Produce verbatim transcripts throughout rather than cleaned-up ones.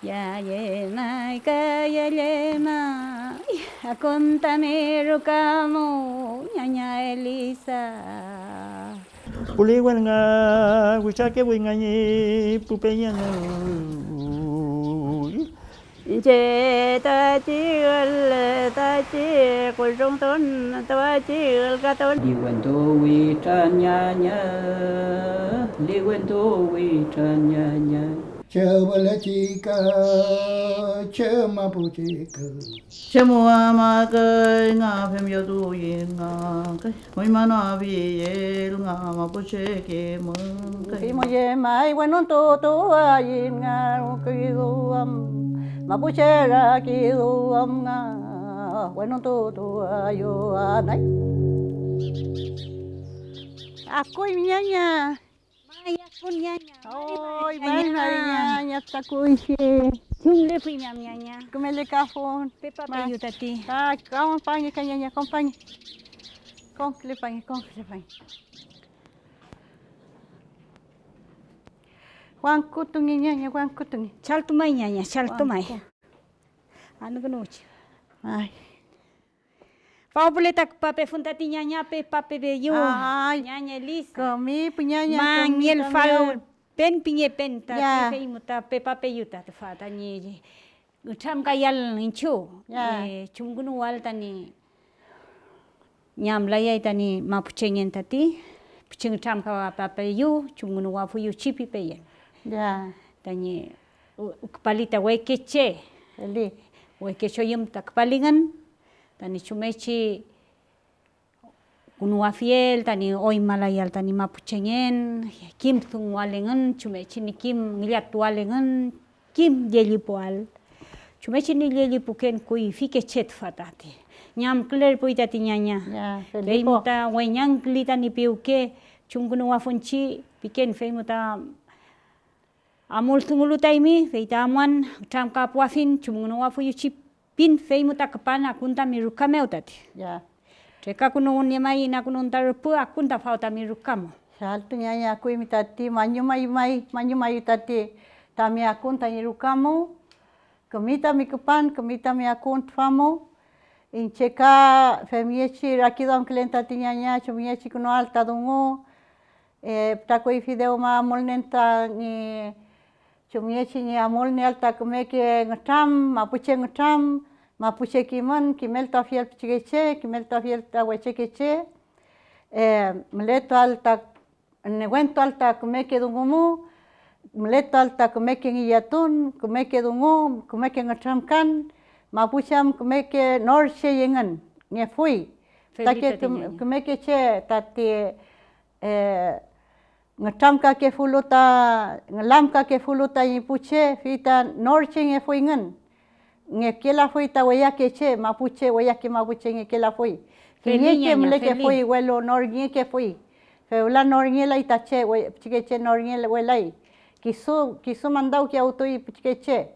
Ya llemay ka ya llemay, akun tami ruka mu, ñaña Elisa. Puliwen nga witrakefuy nga ñi pu peñenew. Iñche tati ül, tati kullungtun, tati ülkatun. Liwentu witran ñaña, liwentu witran ñaña. Che wülechika, che mapuchika. Che muamakey nga femyotuyin nga kay, moyman afiel nga mapuche kimün kay. Fimo llemay wenuntutuayin nga kiduam, mapuche rakiduam nga wenuntutuayuanay. Akuy ñaña. May akun ñaña, mari mari ñaña. Oy, mari mari ñaña, ta kuyfi. Chumlefuy ñam ñaña. Küme lekafun. Pepapeyu tati. Ta, ta, kompañe ka ñaña, kompañe. Konkülepañe, konkülepañe. Wankutunge ñaña, wankutunge. Chaltumay ñaña, chaltumay. Wanku. Anükünuwchi. Ay. Fawpüle ta küpapefun tati ñaña, pepapepeyu. Ay, ñaña Elisa. Kümi pu ñaña, kümi. Mangelfalpen pingepen tati, ya, fey mu ta pepapeyu ta tüfa tañi nütramkayal iñchiw, ya, eh, chumkünuwal tañi ñamlayay tañi mapuchengen tati, pichi nütramkawapapeyu, chumkünuwafuyu chi pipeyen. Ya. Tañi, uh, küpali ta weke che. Eli. Weke choyüm ta küpalingün. Tañi chumngechi künuwafiel, tañi oñmalayal tañi mapuchengen, kim dunguwal engün, chumngechi ñi kim ngillatuwal engün, kim llellipuael. Chumngechi ñi llellipuken kuyfike che tüfa tati, ñamkülerpuy tati ñaña. Ya, fey mu ta weñangküli tañi piwke, chumkünuwafunchi piken, fey mu ta Amul dungulu ta eymi, fey ta amuan, nütramkapuafiñ, chumkünuwafuyu chi pin, fey mu ta küpan akun tami ruka mew tati. Ya. Trekakünuwün llemay inakünun ta rüpü, akun ta faw tami ruka mu. Chaltu ñaña akuymi tati, mañumayu may, mañumayu tati tami akun tañi ruka mu. Kümi tami küpan, kümi tami akun tüfa mu. Iñche ka femngechi rakiduamkülen tati ñaña chumngechi künual ta dungu. Eh, fütra kuyfi dewma amulnen tañi chumngechi ñi amulnieael ta kümeke ngütram, mapuche ngütram, mapuche kimün, kimeltuafiel pichikeche, kimeltuafiel ta wechekeche, eh, mületuael ta, newentuael ta kümeke dungu mu, mületuael ta kümeke ngillatun, kümeke dungu, kümeke ngütramkan, mapuche am kümeke norchey engün, ngefuy. Feli tati ñaña. Kümeke che tati, eh, ngütramkakefulu ta, ngülamkakefulu tañi pu che, fey ta norchengefuyngün. Ngekelafuy ta weyake che, mapuche, weyake mapuche ngekelafuy. Feli ñaña, feli. Kiñeke mülekefuy, welu norngekefuy. Fewla norngelay ta che, we-, pichikeche norngewelay. Kisu, kisu mantawkiyawtuy pichikeche.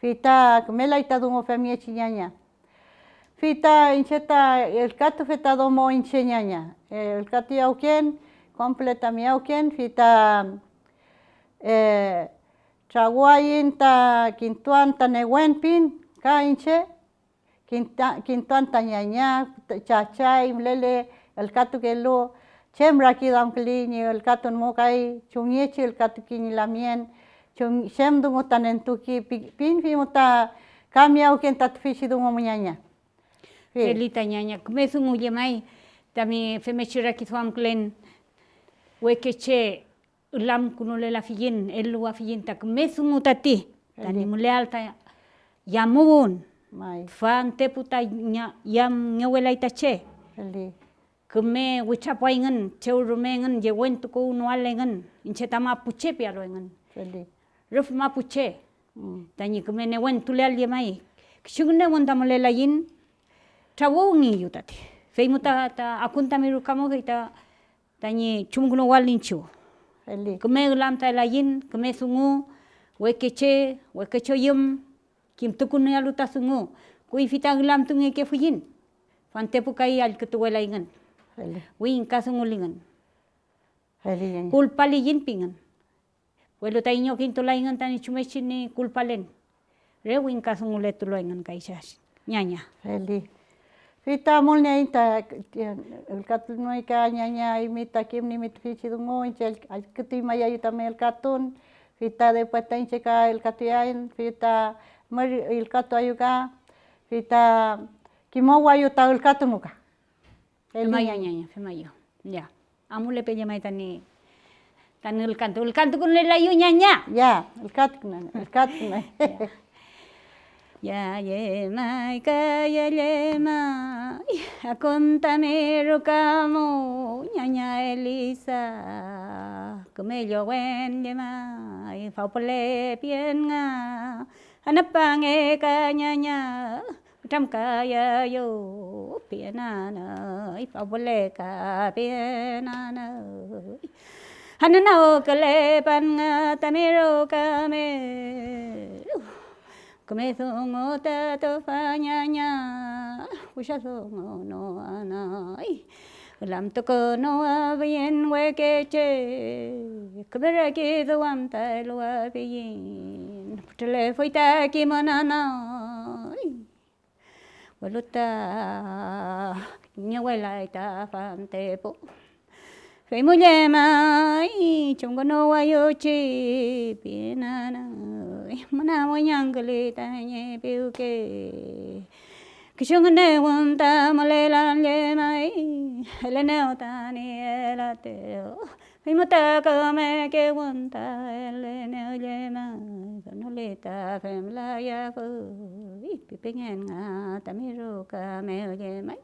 Fey ta kümelay ta dungu femngechi ñaña. Fey ta iñche ta ülkatufe ta domo iñche ñaña, eh, ülkatuyawken, kom püle ta miyawken, fey ta, eh, trawüaiñ ta kintuan ta newen pin ka iñche, kinta-, kintuan ta ñaña, chachay mülele ülkatukelu, chem rakiduamküli ñi ülkatun mu kay chumngechi ülkatuki ñi lamngen, chum-, chem dungu ta nentuki pi-, pinfimu ta ka miyawken ta tüfeychi dungu mu ñaña. Feli ta ñaña, küme dungu llemay tami femngechi rakiduamkülen, weke che ülamkünulelafiyiñ, eluwafiyiñ ta küme dungu tati, tañi müleael ta yamuwün. May. Tüfa antü epu ta ña-, yamngewelay ta che. Feli. Küme witrapuayngün, chew rume engün yewentukuwnoal engün, iñche ta mapuche pialu engün. Feli. Rüf mapuche, mm, tañi küme newentuleael llemay. Kisu ngün newün ta mülelayiñ, trawüwngeyu tati. Fey mu ta, ta akun tami ruka mu, fey ta tañi chumkünuwael iñchiw. Feli. Küme ülamtaelayiñ, küme dungu, weke che, weke choyüm, kimtukuniealu ta dungu, kuyfi ta ngülamtungekefuiñ, fantepu kay allkütuwelayngün, feli, wiñkadungulingün, feli ñaña, kulpaliyiñ pingün, welu ta iñokintulayngün tañi chumngechi ñi kulpalen. re wingkadunguletulu engün kay chaw ñaña. Feli. Fey ta amulnieaiñ ta ülkatun may ka ñaña, eymi ta kimnimi tüfeychi dungu, iñche all-, allkütuñmayayu tami ülkatun, fey ta depues ta iñche ka ülkatuyaen, fey ta mür ülkatuayu ka, fey ta kimowayu ta ülkatun ruka. Femayu ñaña, femayu. Ya. Amulepe llemay tani, tani ülkantu-, ülkantukünulayu ñaña. Ya, ülkatukünan, ülkatukünan. Ya. Ya llemay, ka ya llemay, akun tami ruka mu, ñaña Elisa, küme llowen llemay, fawpüle pien nga, anüpange ka ñaña, kutramkayayu pien anüy, fawpüle ka pien anüy. Anünawkülepan nga tami ruka mew, küme dungu ta tüfa ñaña, wesa dungu no anüy. Lamtukünuwafiyiñ weke che, küme rakiduam ta eluwafiyiñ, pütrülefuy ta kimün anüy. Welu ta ñewelay ta fantepu, fey mu llemay chumkünuwayuchi pien anüy, müna weñangküli tañi piwke. Kisu ngünewün ta mülelan llemay, elenew ta nielaetew. Fey mu ta kümekewün ta elenew llemay, dunuli ta femlayafuy, pipingen nga tami ruka mew llemay.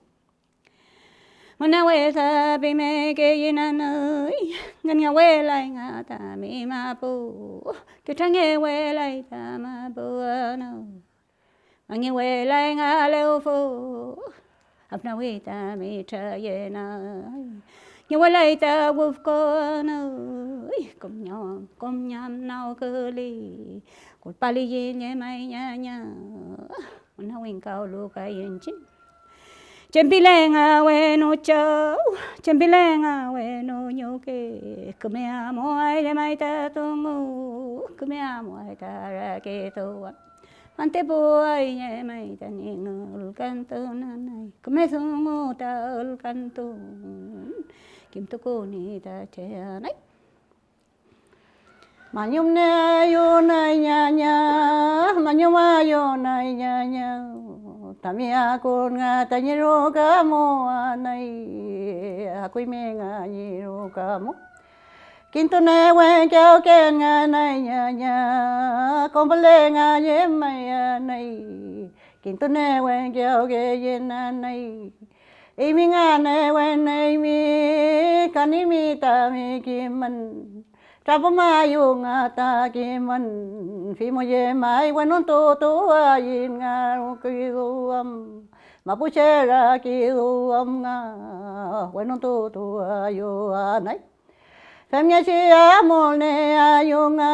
Müna wesa pimekeiñ anüy, ngünngewelay nga tami mapu, kitrangewelay ta mapu anüy. Ngewelay nga lewfü, afnawi tami trayenay. Ngewelay ta wüfko anüy, kom ñam, kom ñamnagküli, kulpaliyiñ llemay ñaña, müna wingkawlu kay iñchiñ. Chem pile nga wenu chaw, chem pile nga wenu ñuke, küme amuay llemay ta dungu, küme amuay ta rakiduam. Fantepuay llemay tañi ülkantun anüy, küme dungu ta ülkantun, kimtukuni ta che anüy. Mañumnieayu anüy ñaña, mañumayu anüy ñaña, tami akun nga tañi ruka mu anüy, akuymi nga ñi ruka mu. Kintunewen kewken nga anüy ñaña, kompüle nga llemay anüy, kintunewen kewkeyen anüy. Eymi nganewen eymi, kanimi tami kimün. Trapümayu nga ta kimün, fey mu llemay wenuntutuayiñ nga rakiduam, mapuche rakiduam nga wenuntutuayu anüy. Femngechi amulnieayu nga,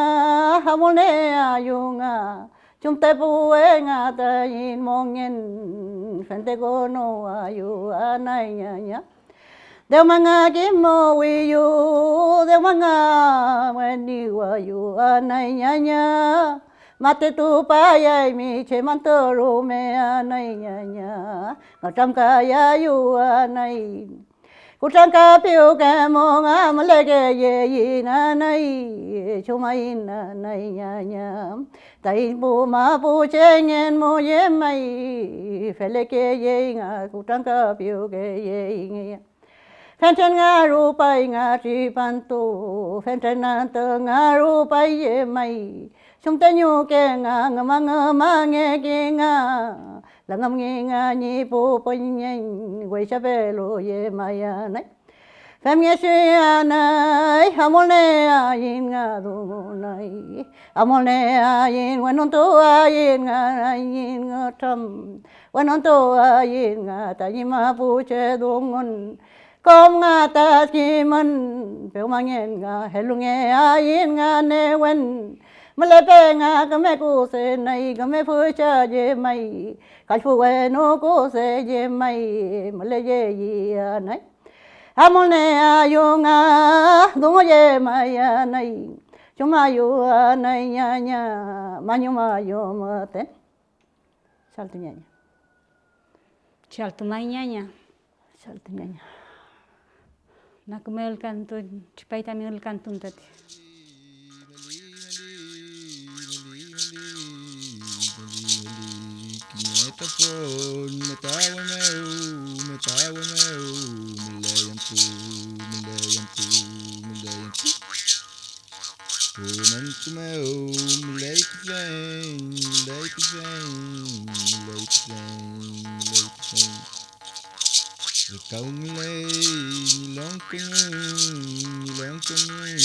amulnieayu nga, chumtepuwe nga taiñ mongen, fentekünuayu anüy ñaña. Dewma nga kimuwiyu, dewma nga weniwayu anüy ñaña. Matetupayaymi chem antü rume anüy ñaña, nütramkayayu anüy. Kutrankapiwke mu nga mülekeyeiñ anüy, chumayiñ anüy ñaña. Taiñ pu mapuchengen mu llemay, felekeyey nga kutrankapiwkeyey. Fentren nga rupay nga tripantu, fentren antü nga rupay llemay. Chumte ñuke nga ngüma ngümangeki nga, langümngi nga ñi pu püñeñ, weychapelu llemay anüy. Femngechi anüy, amulnieaiñ nga dungunüy, amulnieaiñ, wenuntuaiñ nga ñi ngütram, wenuntuaiñ nga tañi mapuche dungun. Kom nga ta kimün, pewmangen nga elungeaiñ nga newen. Mülepe nga küme kuse ney, küme fücha llemay, kallfü wenu kuse llemay, müleyey anüy. Amulnieayu nga dungu llemay anüy, Chumayu anay ñaña, mañumayu müten. Chaltu ñaña. Chaltu may ñaña. Chaltu ñaña. Na küme ülkantun, tripay tami ülkantun tati. Kiñe tafün metawe mew, metawe mew, müley antü, müley antü, müley antü. Fün antü mew müley tüfey, müley tüfey, müley tüfey, müley tüfey. Wekawmüley ñi longkoñu, ñi longkoñu, ñi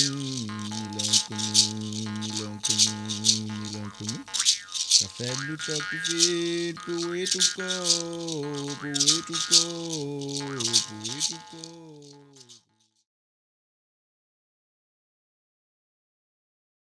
longkoñu, ñi longkoñu, ñi longkoñu. Kafe blu trokifil puwituko, puwituko, puwituko.